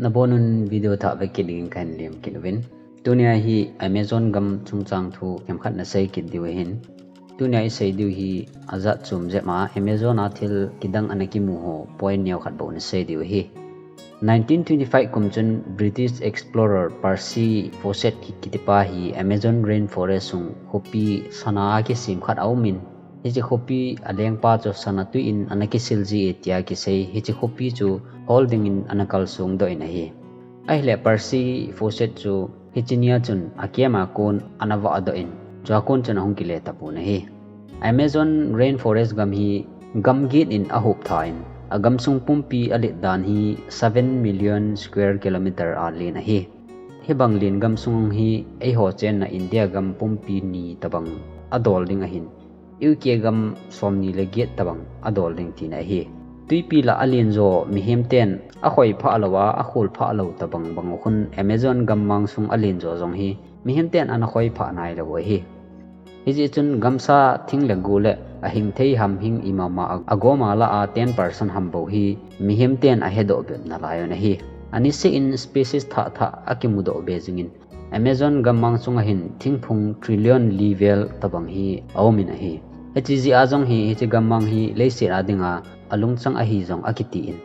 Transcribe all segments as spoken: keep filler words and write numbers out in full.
Nabonun video thah vekit dingin kahin lem kit uvin. Tunia hi Amazon gam chungchang thu themkhat nasei kit diu ahin. Tunia isei diu hi ajat chom jep a Amazon a thil kidang ana kimu ho point neo khat bou nasei diu ahi. Nineteen twenty-five kum chun British explorer Percy Fawcett kitipa hi Amazon rainforest sung khopi sana a kisem khat aumin, hiche khopi alengpa chu sana tui in ana kisil ji e tia kisei, hiche khopi chu hol dingin ana kalsong doh in ahi. Ahile Percy Fawcett chu hiche nia chun akema kon ana vah doh in, chua kon chun ahung kile tapon ahi. Amazon rainforest gam hi gam get in ahop tha in, agam sung pumpi alet dan hi seven million square kilometer a len ahi. Hibang len gam sung hi eiho chenna India gam pumpi ni tabang adol ding ahin, U K gam somni le get tabang adol ding tina ahi. Tuipi lah alen jo mihem ten akhoi phah lou a, akhol phah lou tabang bang khun Amazon gammang sung alen jo jong hi mihem ten ana khoi phah nailou ahi. Hijeh chun gamsa thing le gu le ahing thei ham hing imama a, agoma lah a ten percent ham bou hi mihem ten ahedoh bep nalai un ahi. Aniseh in species thah thah akimudoh be jingin Amazon gammang sunga hin thingphung trillion li vel tabang hi aumin ahi. Hiche jeh a jong hi, hiche gammang hi leiset a dinga alungchang ahi jong akiti in,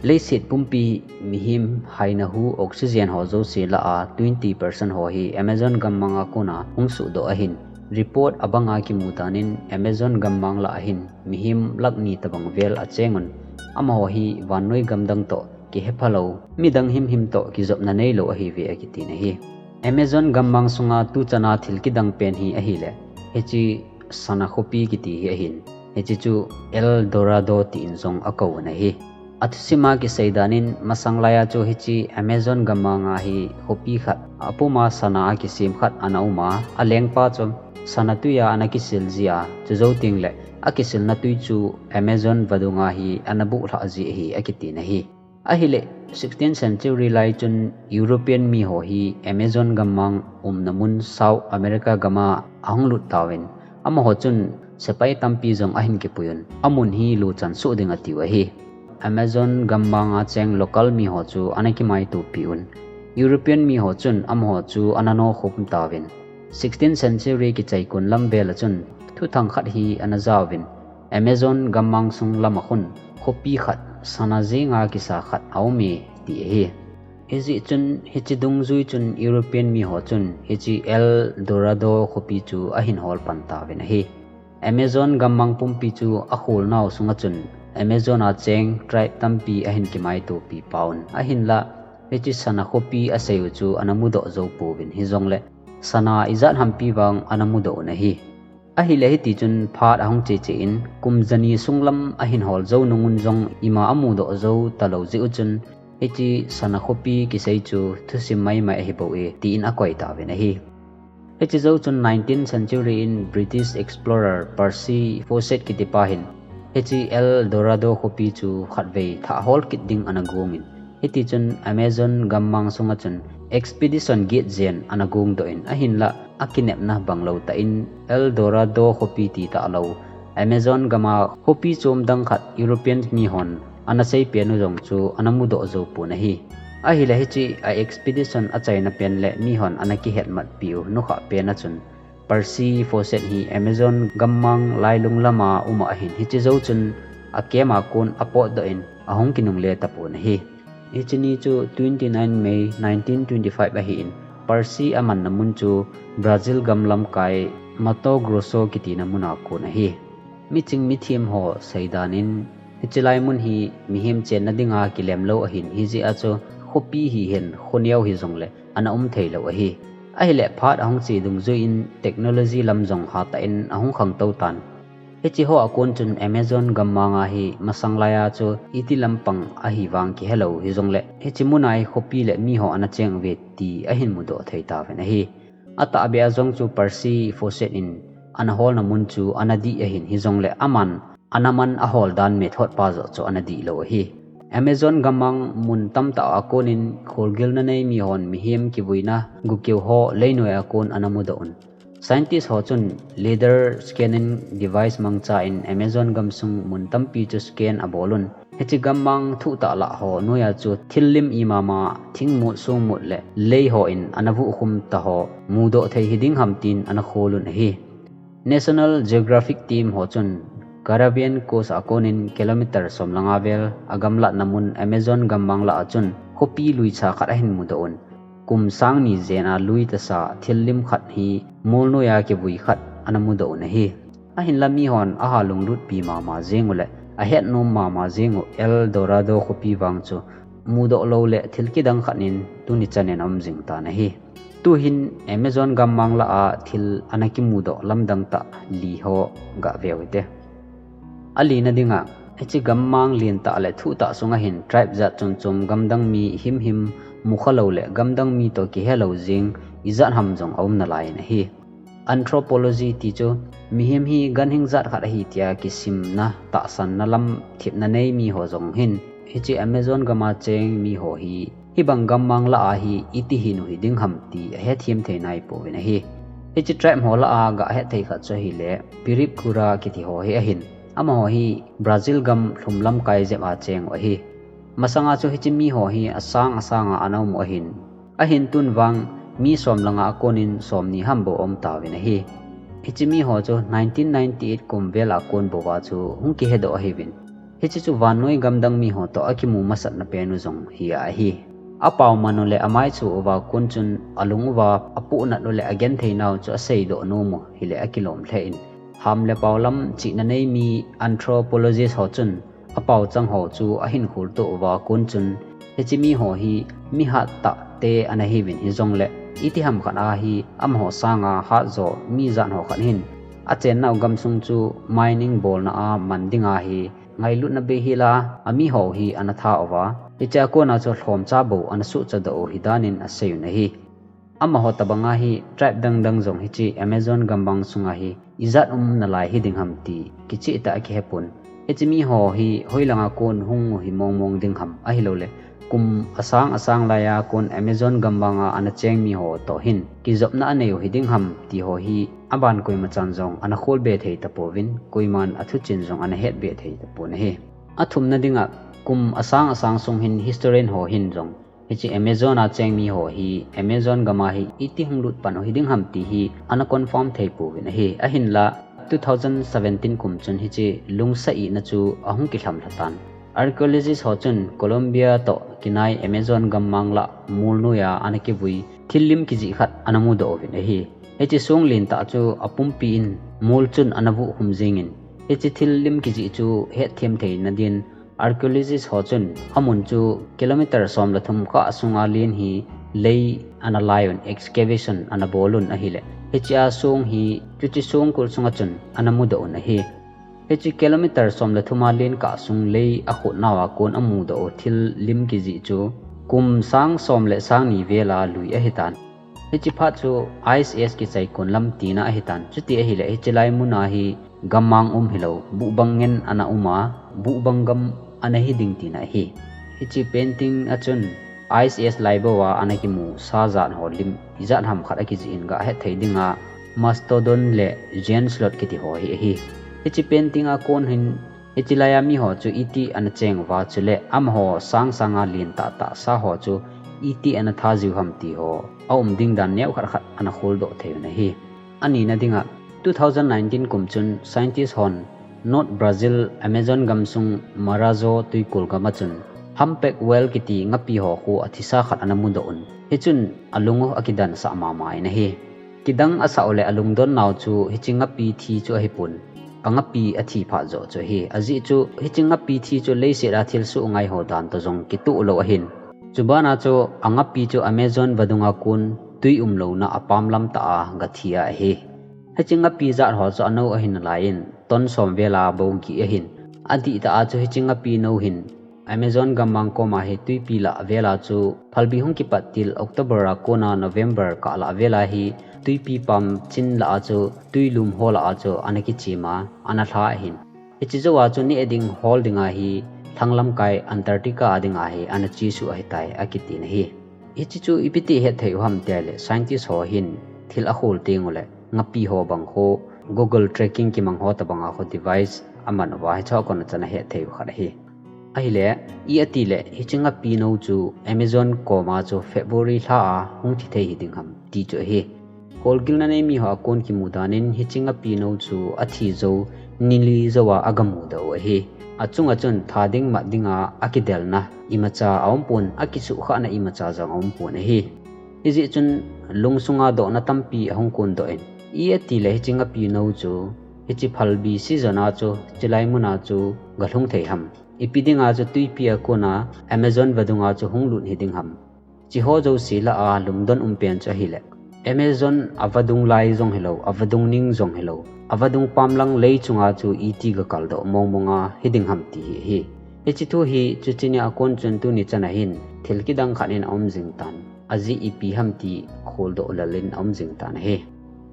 leiset pumpi mihem haina hu oxygen ho jouse lah a twenty percent ho hi Amazon gammang a kona hung suhdoh ahin, report abanga kimu danin Amazon gammang lah a hin mihem lakh ni tabang vel achengun, amaho hi vannoi gamdang toh kihepha lou, midang himhim toh kijopna neilou ahiuve akitin ahi. Amazon gammang sunga tuchana thil kidang pen hi ahile, hiche sana khopi kiti hi ahin, hiche chu El Dorado tin jong akouvin ahi. Athusima kisei danin masang laiya chu hiche Amazon gammanga hi khopi khat, apuma sana a kisem khat ana uma, alengpa chu sana tuiya ana kisil jia, chujou tengle akisilna tui chu Amazon vadunga hi ana buhlhah ji ahi akitin ahi. Ahile sixteenth century lai chun European miho hi Amazon gammang umna mun South America gama ahung lut tauvin, amaho chun sepai tampi jong ahin kipuiyun, amun hi luchan soh ding atiu ahi. Amazon gammanga cheng local miho chu ana kimaitopi un, European miho chun amaho chu ana nokhum tauvin, sixteenth century kichaikun lam vela chun thuthang khat hi ana jauvin, Amazon gammang sung lama khun khopi khat sana jenga kisa khat aume ti ahi. Hijeh chun hiche dungjui chun European miho chun hiche El Dorado khopi chu ahin hol pan tauvin ahi. Amazon gammang pumpi chu akholnau sunga chun Amazon a cheng tribe tampi ahin kimaitopi pauvin, ahinla hiche sana khopi aseiu chu ana mudoh jou pouvin, hijongle sana ijat hampi vang ana mudoh un ahi. Ahile hitichun phat ahung cheche in, kum jani sunglam ahin hol jou nungun jong ima amudoh jou talou jeh u chun, hiche sana khopi kisei chu thusim maimai ahibouve tin akoi tauvin ahi. Hiche jou chun nineteenth century in British explorer Percy Fawcett kitipa hin hiche El Dorado khopi chu khatvei thah hol kit ding ana gongin, hitichun Amazon gammang sunga chun expedition get jen ana gongdoh in, ahinla akinepna banglou tah in El Dorado khopi ti talou, Amazon gama khopi chom dang khat European mihon ana seipenu jong chu ana mudoh jou pon ahi. Ahile hiche a expedition achaina pen le mihon ana kihetmatpiu nukhah pena chun Percy Fawcett hi Amazon gammang lailung lama uma ahin, hiche jou chun akema kon apotdoh in ahung kinungle tapon ahi. Hiche ni chu twenty-nine May nineteen twenty-five ahin, Percy amanna mun chu Brazil gam lamkai Mato Grosso kitina muna kon ahi. Miching mithem ho seidanin, hiche lai mun hi mihem chenna dinga kilemlou ahin, hijeh a chu khopi hihen khoneo hijongle ana um theilou ahi. Ahile phat ahung che dungjuiyin technology lam jong hatah in ahung khangtou tan. Hiche hoa kon chun Amazon gammanga hi masang laiya chu iti lampang ahivang kihelou hijongle, hiche muna hi khopi le miho ana cheng uve ti ahin mudoh thei tauvin ahi. Atahbeh a jong chu Percy Fawcett in ana holna mun chu ana dih ahin, hijongle aman ana man ahol dan method pa joh chu ana dihlou ahi. Amazon gammang mun tamtah a konin kholgilna nei mihon mihem kivuina gukeu ho leinoiya kon ana mudoh un. Scientist ho chun laser scanning device mangcha in Amazon gamsung mun tampi chu scan abolun, Hiche gammang thuhtah lah ho noiya chu thil lim imama, thingmut songmut le lei hon ana vuhkhum ta ho mudoh thei hiding ham tin ana khol un ahi. National Geographic team ho chun Caribbean coast a konin kilometer som le nga vel a gamlatna mun Amazon gammang lah a chun khopi luicha khat ahin mudoh un. Kum sang ni jen a lui tasa thil lim khat hi mol noiya kivui khat ana mudoh un ahi. Ahinla mihon aha lunglutpi mama jeng u le ahet nom mama jeng u El Dorado khopi vang chu mudoh lou le thil kidang khat in tuni chan in aum jing tan ahi. Tuhin Amazon gammang lah a thil ana kimudoh lamdang tah li ho gah veu hite. Alina dinga, hiche gammang lentah le thuhtah sunga hin tribe jat chom chom gamdang mi himhim mukhalou le gamdang mi toh kihelou jeng ijat ham jong aum nalai in ahi. Anthropology ti chu mihem hi ganhing jat khat ahi tia kisimna tahsanna lam thepna nei mi ho jong hin hiche Amazon gam a cheng mi ho hi hibang gammang lah a hi iti hinu hiding ham ti ahethem thei naipouvin ahi. Hiche tribe ho lah a gah hetthei khat chu ahile Piripkura kiti ho hi ahin. Amaho hi Brazil gam lhum lamkai jep a cheng u ahi. Masanga chu hiche mi ho hi asang asang a ana um u ahin. Ahin tun vang mi som le nga a konin som ni ham bou aum tauvin ahi. Hiche mi ho chu nineteen ninety-eight kum vel a kon bou a chu hung kihedoh ahiuvin. Hiche chu vannoi gamdang mi ho toh akimu masatna pen u jong hi ahi. Apao man u le amaichu uva kon chun alung uva apohnat u le agenthei nau chu aseidoh nom u hile akilom lheh in. Ham le pao lam chihna nei mi anthropologist ho chun apao chang ho chu ahin kholtoh uva kon chun hiche mi ho hi mi hattah te ana hiuvin hijongle iti ham khat a hi amaho sanga hatjo mi jat ho khat hin achennau gamsung chu mining bolna a man ding ahi. Ngailutna bei hila, ami ho hi ana tha uva, hichea kona chu lhomcha bou ana suhchadoh u hidan in asei un ahi. Amaho tobang a hi tribe dang dang jong hiche Amazon gammang sunga hi ijat um nalai hiding ham ti kichehtah a kihepon. Hiche mi ho hi hoilanga kon hung u hi mong mong ding ham ahilouleh kum asang asang laiya kon Amazon gammang a ana cheng mi ho toh hin kijopna anei u hiding ham ti ho hi aban koima chan jong ana kholbe thei tapouvin, koiman athuchin jong ana hetbe thei tapon ahi. Athumna dinga, kum asang asang sung hin historian ho hin jong hiche Amazon a cheng mi ho hi Amazon gam a hi iti hung lut pan u hiding ham ti hi ana confirm thei pouvin ahi. Ahinla two thousand seventeen kum chun hiche lungsa ihna chu ahung kilhamlha tan. Archaeologist ho chun Colombia toh kinai Amazon gammang lah mol noiya ana kivui thil lim kijih khat ana mudoh uvin ahi. Hiche song lentah chu apumpi in mol chun ana vuhkhum jingin, hiche thil lim kijih chu hetthem theina din archaeologist ho chun amun chu kilometer som le thum kah sunga len hi lei ana lai un, excavation ana bol un ahile, hichea song hi chuche songkul sunga chun ana mudoh un ahi. Hiche kilometer som le thum a len kah sung lei akhotnau a kon amudoh u thil lim kijih chu kum sang som le sang ni vel a lui ahitan. Hiche phat chu Ice Age kichai kon lam tina ahitan. Chuti ahile hiche lai mun a hi gammang um hilou, buhbang ngen ana um a, buhbang gam ana hiding tina ahi. Hiche painting a chun Ice Age lai bou a ana kimu sa jat ho lim ijat ham khat akijih in gah hetthei dinga Mastodon le Giant Slot kiti ho hi ahi. Hiche painting a kon hin hiche laiya mi ho chu iti ana cheng uva chule amaho sang sanga len tahtah sa ho chu iti ana tha jiu ham ti ho aum ding dan neokhat khat ana kholdoh thei un ahi. Anina dinga, two thousand nineteen kum chun scientist hon North Brazil Amazon gamsung Marajo tuikol gam a chun humpback whale kiti ngapi ho khu athisa khat ana mudoh un. Hichun alung u akidansah mama in ahi. Kidang asah u le alungdonnau chu hiche ngapi thi chu ahipon, angapi athi phat joh chu ahi. Ajeh chu hiche ngapi thi chu leiset a thilsoh ngai ho dan toh jong kitoh lou ahin. Chubana chu angapi chu Amazon vadung a kon twi umlouna apam lam tah a gathi a ahi. Hiche ngapi jat ho chu anou ahi nalaiyin, ton som vel a bou gih ahin. Adihtah a chu hiche ngapi nou hin Amazon gammang koma hi twipi lah vel a chu phalbi hung kipat til October a kona November kah lah vel a hi twipi pam chin lah a chu twilum ho lah a chu ana kichem a, ana lha ahin. Hiche jou a chu neh ding hol dinga hi lhanglamkai Antarctica a dinga hi ana chesuh ahitai akiti ahi. Hiche chu ipiti hetthei u ham tileh scientist ho hin thil akhol teng uleh ngapi ho bang khu Google tracking kimang ho tobanga khu device aman uva hiche a kona chan ahetthei u khat ahi. Ahile, i ati le, hiche ngapi nou chu Amazon koma chu February lha a hung thi thei hi ding ham, ti chu ahi. Kolgilna nei mi ho a kon kimu dan in hiche ngapi nou chu athi jou, ni li jou a aga mu doh u ahi. Achunga chun tha ding mat dinga akidelna imacha aumpon, akisuhkhahna imacha jong aumpon ahi. Hijeh chun lungsunga dohna tampi ahung kon doh in, i ati le hiche ngapi nou chu hiche phalbi season a chu, chilai mun a chu galhung thei ham. Ipi dinga chu twipi a kona Amazon vadunga chu hung lut hi ding ham. Hiche ho jouse lah a lungdon um pen chu ahile, Amazon a vadung lai jong hilou, a vadung ning jong hilou, a vadung pamlang lei chunga chu iti ga kaldoh mong mong a hi ding ham ti hi ahi. Hiche thu hi chuche nia kon chun tuni chan a hin thil kidang khat in aum jing tan. Ajeh ipi ham ti kholdoh lal in aum jing tan ahi.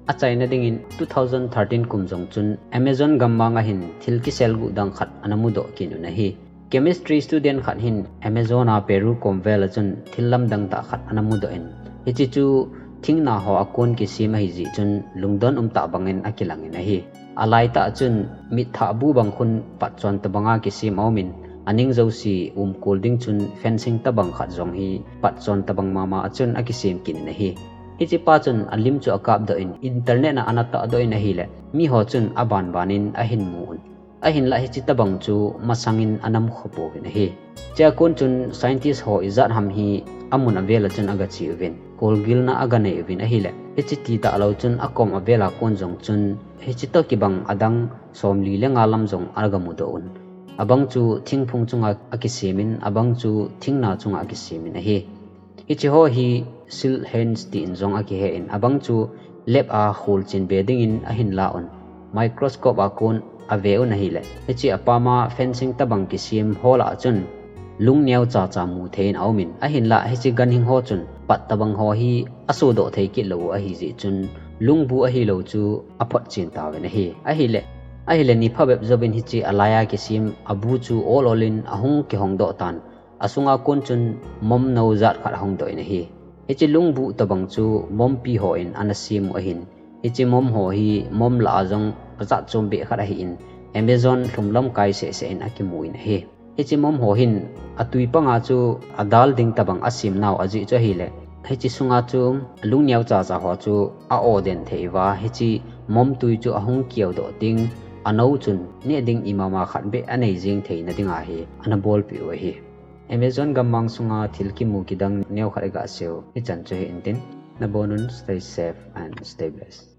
Achaina dingin two thousand thirteen kum jong chun Amazon gammang a hin thil kiselguh dang khat ana mudoh kit un ahi. Chemistry student khat hin Amazon a Peru kom vel a chun thil lamdang tah khat ana mudoh in, hiche chu thingna ho a kon kisem ahi jeh chun lungdon um tah bangin akilang in ahi. Alai tah chun mitthah bu bang khun patchon tabanga kisem aumin, aning jouse umkol ding chun fencing tabang khat jong hi patchon tabang mama a chun akisem kit in ahi. Hiche pa chun alim chu akapdoh in, internet a ana tahdoh in ahile, mi ho chun aban ban in ahin mu un. Ahinlah hiche tabang chu masangin anam kho pouvin ahi. Chea kon chun scientist ho ijat ham hi amun avel a chun aga che uvin, kolgilna aga nei uvin ahile, hiche ti talou chun akom avel a kon jong chun hiche toh kibang adang somli le nga lam jong aga mudoh un. Abang chu thingphung chunga akisem in, abang chu thingna chunga akisem in ahi. Hiche ho hi Sylhane tin jong akihe in, abang chu lab a kholchin be dingin ahin la un. Microscope a kon ave un ahile, hiche apama fencing tabang kisem ho lah a chun lung neo chacha mu thei in aumin, ahinlah hiche ganhing ho chun pat tabang ho hi asodoh thei kit lou u ahi jeh chun lungbu ahilou chu aphotchen tauvin ahi. Ahile, ahile ni phabep jouvin hiche alai a kisem abu chu ol ol in ahung kihongdoh tan. Asunga kon chun mom nou jat khat ahung doh in ahi. Hiche lungbu tabang chu mompi hon ana sem u ahin, hiche mom ho hi mom lah a jong ajat chom beh khat ahin, Amazon lhum lamkai seh seh in akimu in ahi. Hiche mom ho hin atui panga chu adal ding tabang asem nau ajeh chu ahile, hiche sunga chu lung neo chacha ho chu a-o den thei uva, hiche mom tui chu ahung keudoh ding, anou chun neh ding imama khat beh anei jing theina dinga hi ana bolpeh u ahi. Amazon gammang sunga thil kimu kidang neokhat iga seiyu, hichan chu hi intin, nabonun stay safe and stay blessed.